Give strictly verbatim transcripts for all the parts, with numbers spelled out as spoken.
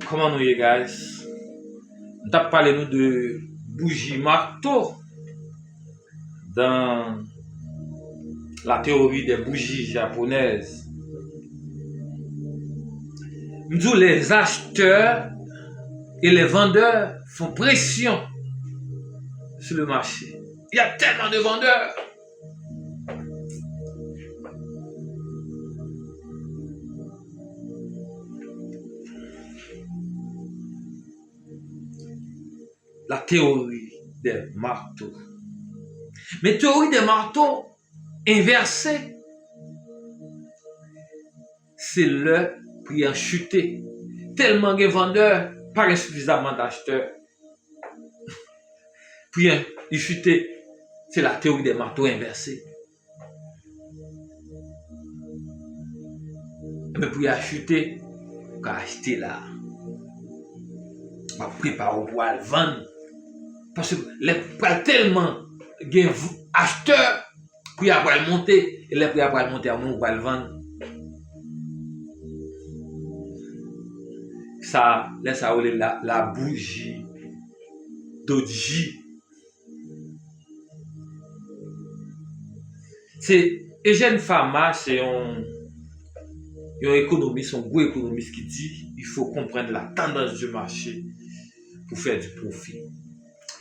Kòman nou ye, guys? M t ap pale nou de bouji marto dans la théorie des bougies japonaises. M di w, les acheteurs et les vendeurs font pression sur le marché. Il y a tellement de vendeurs. La théorie des marteaux. Men teyori dè mato envèse, se lè pri an chite. Tèlman gen vandè, pa gen sifizaman dachtè. Pri an li chite, se la teyori dè mato envèse. Men pri a chite, ou ka achte la. W ap prepare w pou al vann. Paske lè pral tèlman gen v- achtè, pri a pral monte. E lè pri a pral monte, a ou menm ou pral vann. Sa, lè sa yo rele la, la bougie Doji. Se Eugène Fama, se yon, yon ekonomis, yon gwo ekonomis ki di, il faut comprendre la tendance du marché pour faire du profit.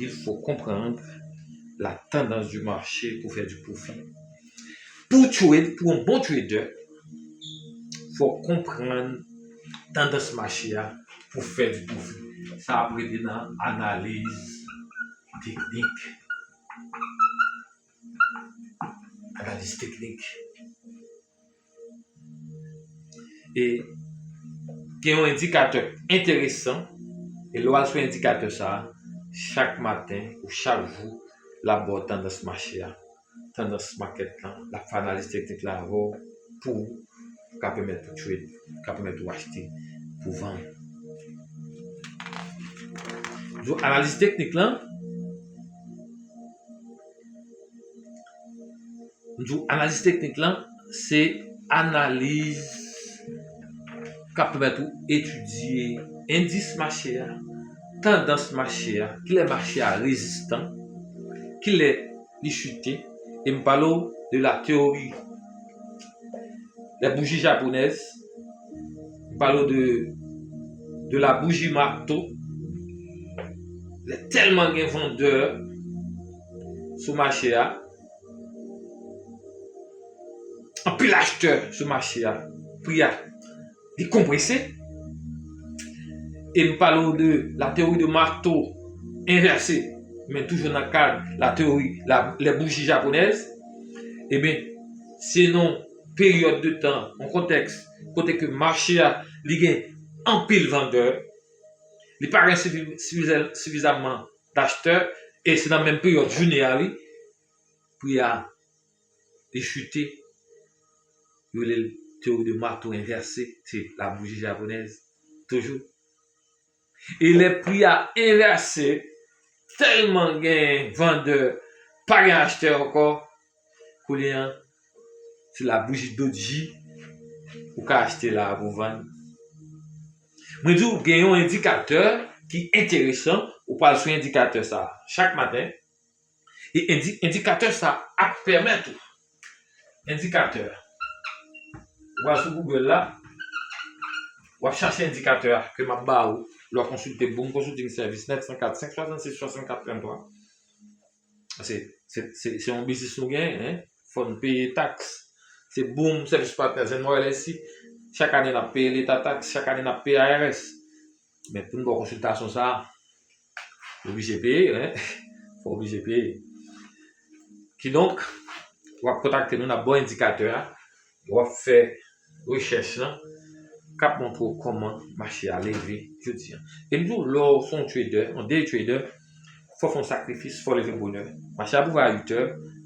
Il faut comprendre la tendance du marché pour faire du profit. Pou trade, pou yon bon trader, fò w konprann tandans mache a pou fè di pwofi. Sa ap rete nan analiz teknik. Analiz teknik. E gen yon endikatè enteresan, e lè w al sou endikatè sa a, chak maten ou chak jou, l ap ba w tandans mache a, tandans makèt lan, l ap fè analiz teknik la avè w pou w ka pèmèt ou trade, ka pèmèt ou achte, pou vann. Donk, analiz teknik lan, m di w, analiz teknik lan, se analiz k ap pèmèt ou etidye endis mache a, tandans mache a, kilè mache a rezistan, kilè li chite, e m pale w de la théorie des bougies japonaises, m pale w de, de la bougie marteau, lè tèlman gen vandè sou mache a, anpil achtè sou mache a, pri a, li konprese. E m pale w de la théorie de marteau inversé, men toujou nan kad la théorie la, les bougies japonaises. Ebyen, se nan peryòd de tan, yon kontèks, kote ke mache a, li gen anpil vandè, li pa gen sifi- sifiza- sifizaman dachtè, e se nan menm peryòd jounen an, wi, pri a li chute, yo rele l théorie de marteau inversé, se la bougie japonaise, toujou. E lè pri a envèse, tèlman gen vandè, pa gen achtè ankò, kounye a, se la bougie doji, ou ka achte la pou vann. Mwen di w, gen yon endikatè ki enteresan, ou pral sou endikatè sa a chak maten, e indi- endikatè sa a ap pèmèt ou, endikatè, ou al sou Google la, w ap chache endikatè a ke m ap ba ou, lè w konsilte Boom Consulting Service, nèf san kat, senk swasannsis, swasannkat, tranntwa. Se, se, se, se yon biznis nou genyen, en. Fò n peye taks. Se Boom Service Partners and More L L C. Chak ane n ap peye leta taks, chak ane n ap peye I R S. Men pou n ba w konsiltasyon sa a, ou oblije peye, en. Fò w oblije peye. Kidonk, w ap kontakte nou, n ap ba w endikatè a, w ap fè rechèch lan, k ap montre w kòman mache a leve jodi a. E m di w, lè w se yon trader, yon day trader, fò w fè yon sakrifis, fò w leve bonè. Mache a ap ouvè a uit è,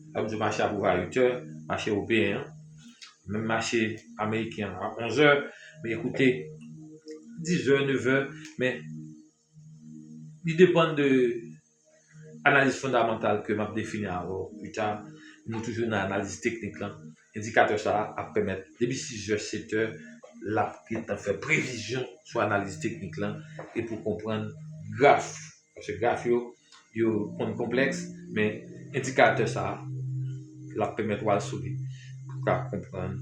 sa vle di mache a ap ouvè a uit è, mache ewopeyen an. Menm mache ameriken an a onz è, men ekoute, diz è, nèf è, men li depann de analiz fondamantal ke m ap defini avè w pita. Nou toujou nan analiz teknik lan. Endikatè sa a ap pèmèt, depi sis è, sèt è, l ap gentan fè previzyon sou analiz teknik lan e pou konprann graf. Paske graf yo, yo konn konplèks, men endikatè sa a, l ap pèmèt w al sou li pou w ka konprann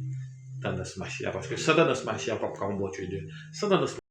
tandans mache a. Paske san tandans mache a, w p ap ka yon bon trader. San tandans